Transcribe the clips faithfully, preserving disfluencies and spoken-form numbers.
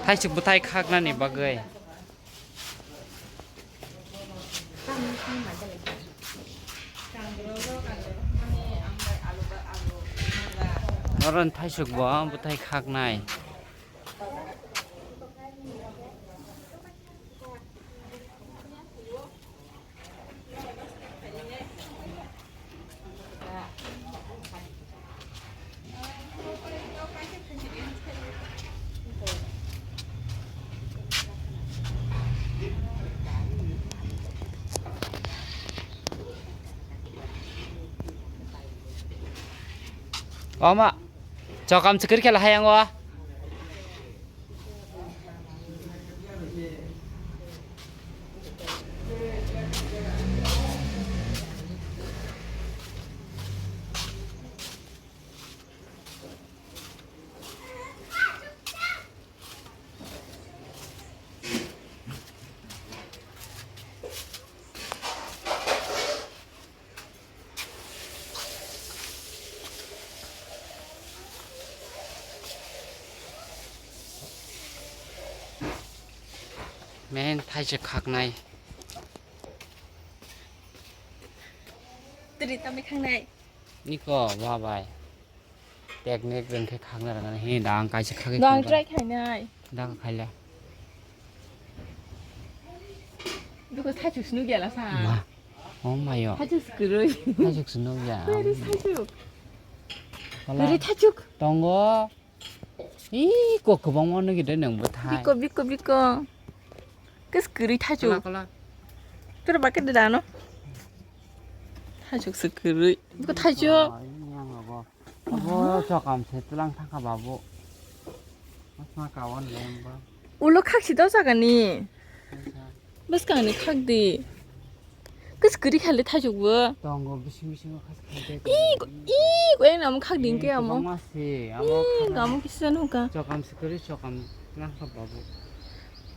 Thaisuk bwthai khaknani bagwi. Oro thaisuk bo bwthai khaknai. Oma, chokam chikir khe lahai ang o. Men thaisuk khaknai. Tiri tamni khaknai. Niko, ba bai. Technique rwng khe khakna rwngani. He, da ang kaisa khagwi. Da ang try khainai. Da khaila. Biko thaisuk sunu gela sa. Ma. Oh mayo. Thaisuk sukuru. Thaisuk sunu ya. Very thaisuk. Kola. Very thaisuk. Tongo. Ih, kok kwbangma nugwi de nang bwthai. Biko, biko, biko. Kis kwrwi thaisuk. Kola, kola. Tura bakit de dano. Thaisuk se kwrwi. Biko thaisuk. Ah, ini yang abo. Abo chokam se tulang thangkha babu. Asma kawan lemba. Ulo khaksi do jagani. Bwskangni khakdi. Kis kwrwi khali thaisukbo. Tongo bising bisingo khas khas de. Ih, ih, ko eno amo khakdi hwnkhe amo. Kwbangma se, amo ih, khaknani. Amo kisa nukha. Chokam se kwrwi chokam nangkha babu.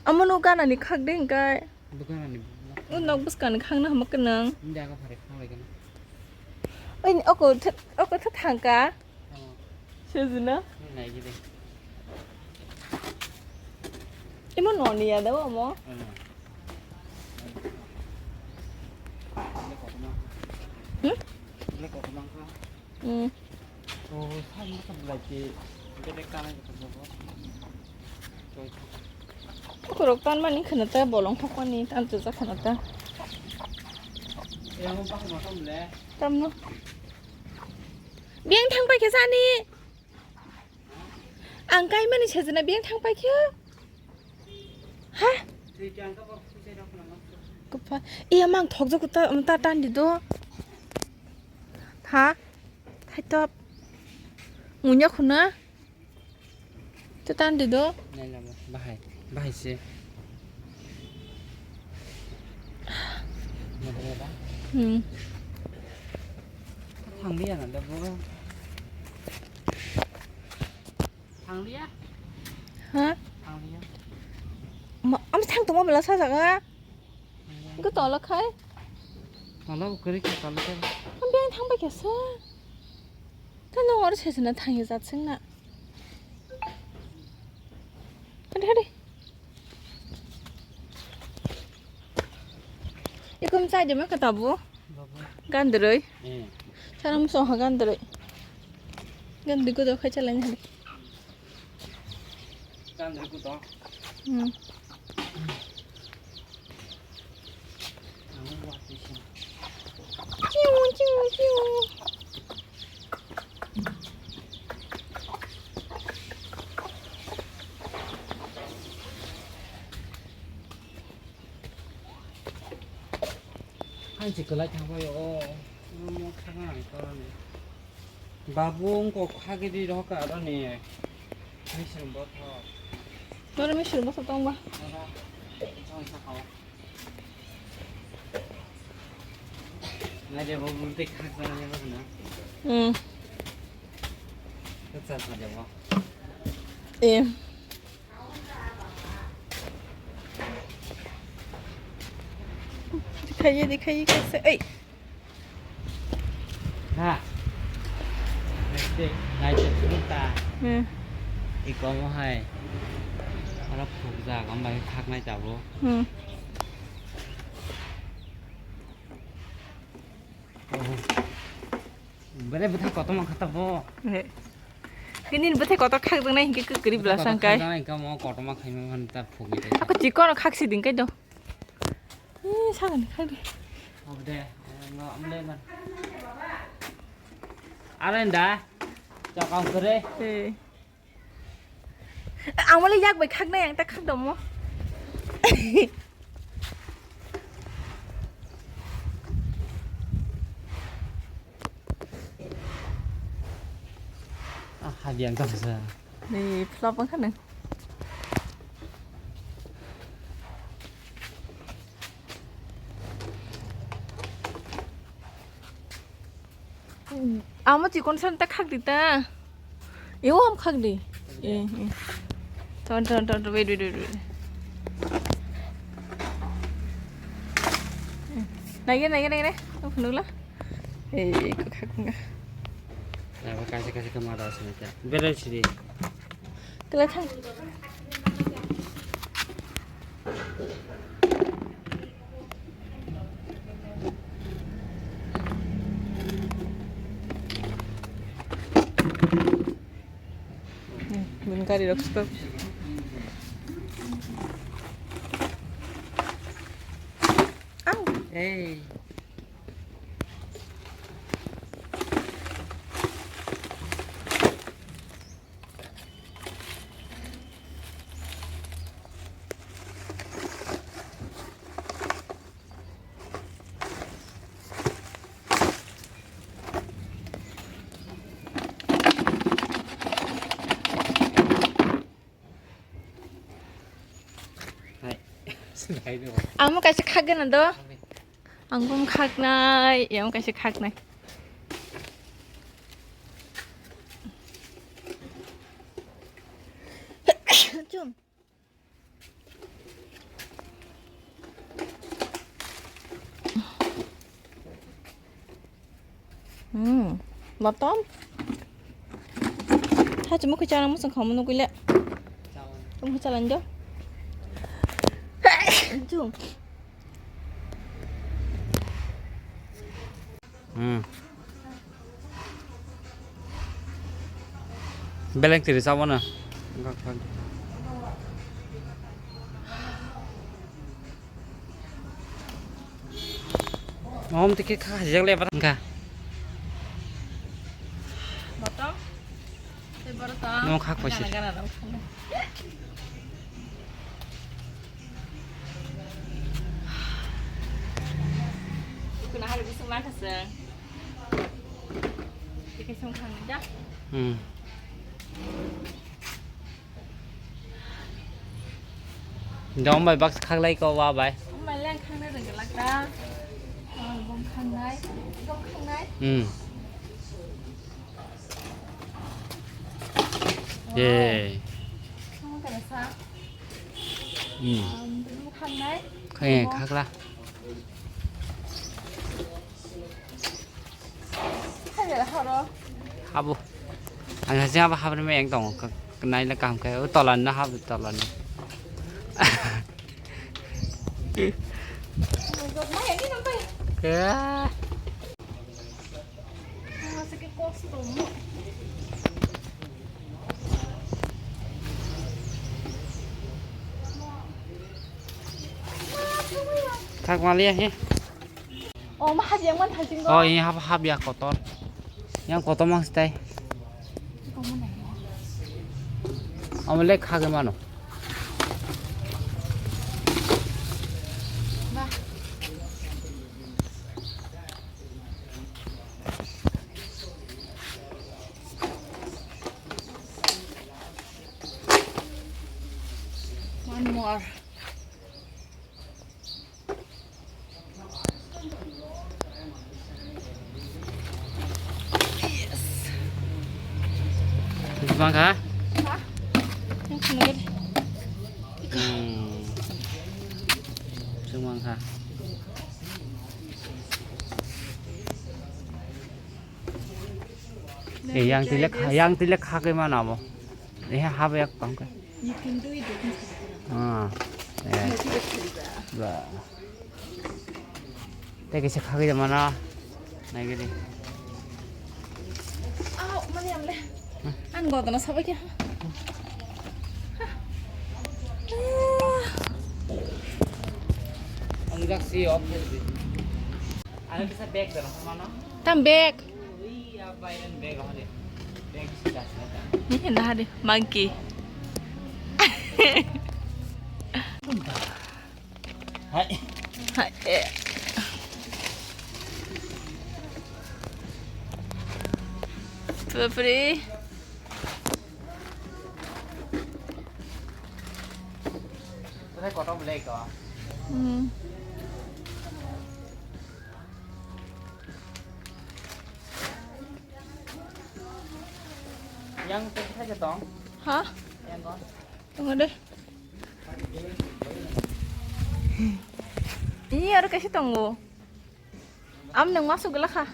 Amo no ganani khakdi hwnkhe. Bo ganani. O nok bwskangni khakna hama kwnang. Hindi aga phare khang lai gana. Oi, oko th-, oko th-, thangka. Sejuna? Naigide. Imo noni ya daw amo? Hmm? Hmm. Ukurok tan mani khwna ta bolong thokmani tan twijak khwna ta. Tamno. Biyang thang paikha sani. Ang kaimani sejena biyang thang paikha. Ha? Kupha. Iya mang thokjak ta, ta tandi do. Ha? Thaitop. Munya khuna. Ta tandi do. Nai lama. Bahai. Bahai se. Hmm. Thang liya na da bo. Thang liya. Ha? Thang liya. Ma, am thang tongma bela sa jaga. Thang liya. Ko tola khai. Tola ko kari ka tola ka. Am beng thang ba kesa. Kan no or se na thang ya jat sing na. Hadi, hadi. Ikum chai de ma kata bu? Babu. Gandroi. Eh. Sana muso ha gandroi. Gandroi ko do khai chalai hadi. Gandroi ko do. Hmm. Ang wa ti sin. Chiu, chiu, chiu. Hai se kwlai thang bai o. Mo thang ang koroni. Babu wngkok khagwi rw kha aroni. Misin bothor. Noro misin bothor tong ba? Oro. Chong sakao. Nai de bo bul tik khak jana jana khna. Hmm. Khak sa sa de bo. Eh. Dikhaiye, dikhaiye kaisa. Ei. Ha. Naite, naite, sunta. Hmm. Iko mo hai. Oro Jaga bai khaknai tabuk. Hmm. Bere bwthai kotorma kha tabuk. He. Bini bwthai kotor khakjaknai hinkhe kwkri bwla sangkai. Kotor khakjaknai hinkhe mo kotorma khaima phan ta phugwi tei. Ako chikon khak siding kai do. Ee, sagani khak di. Obo de, no amle man. Are nda. Chakam kore. Ee. Ang wale yak bai khaknai, ang ta khak domo. Ah, hadi ang ta sa. Ni flop ang khana. Amo chikon san ta khak di ta. Ew am khak di. Eh, eh. Ton, ton, ton, ton. Wait, wait, wait, wait. Nage, nage, nage, nage. Ang phunukla. Eh, ko khak nga. Nabo kaisa, kaisa khe ma rw sini ta. Berai sidi. Kla thang. Hmm, bini gari rok stop. Au. Hey. Hai. Amo kaisa khakgana do. Ang bum khaknai, yang kaisa khaknai. Chum. Hmm, motom. Ha, chumui khe chana muchung khamu nugui le. Chumui khe chalan jo. Chung. Hmm. Beleng tiri sabo na. Om tike kha hajak le bata kha. Botol. Tei borok tong. Nong khak paisa. Gana, gana, gana. Kuna hari busung lang kaseng. Tike sung khang ja. Hmm. Dong bai box khaklai ko wa bai. Bai lang khang na rengla ta. Bom khang nai. Bom khang nai. Hmm. Ye. Khang ka sa. Hmm. Bom khang nai. Khang khakla. Habo. Ang hasi habo habri me yang tong. Nai le kaham khe. O tolan na habo tolan. Ke. Thak maliya he. Oh, ma hab yang man thajing go. Oh, ini hab, hab ya kotor. Yang kotor mang stai. Omo le khage mano. Ba. One more. Bang kha? Ha? Yang sini. Hmm. Sung bang kha. Eh, yang tilek, yang tilek kha ke mana mo? Eh, hab yak tong ke. Ah, eh. Ba. Tei kaisa khagwi tongmano. Naigidi. Ang godana sabai khe. Ang jak si off di. Ano kisa bag dara mano. Tam bag. Ui, ya bai an bag ho de. Bag si das na ta. Ni na de monkey. Hai. Hai, eh. Bapre. Kotai kotom lei ko. Hmm. Yang tadi saja tong. Hah? Yang ko. Tunggu deh. Ini ada kasih tunggu. Am nang masuk gula kha.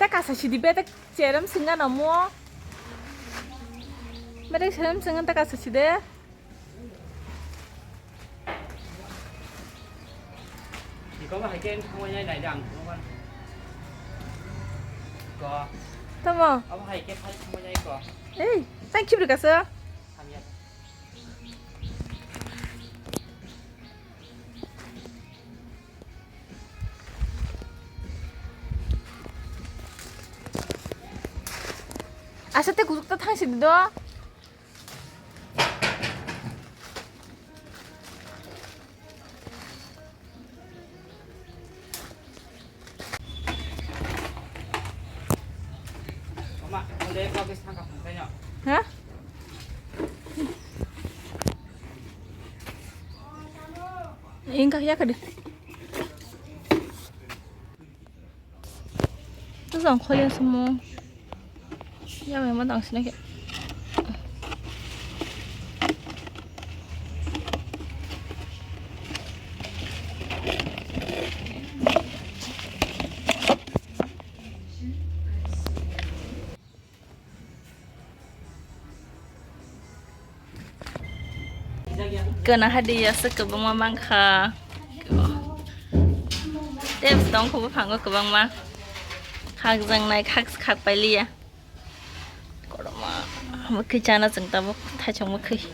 Teka sa sidi be tek cheram singa namo. Mere cheram singa teka sa sidi. Iko ba hai ke thangwi nai nai dang, iko ba. Ko. Tamo. Abo hai ke phai thangwi nai ko. Ei, tang khibri kasa. Hamya. Asa te kutuk ta thang sidi do. Ha? Ingkha ya kadi. Tuzang khoya sumo. Ya mai ma dang sini ke. Kana hadi ya se kwbangma mankha. Tei tong kho buphango kwbangma. Khakjang nai khak khak pailiya. Koroma mukhi chana chwng tabuk thaisong mukhi.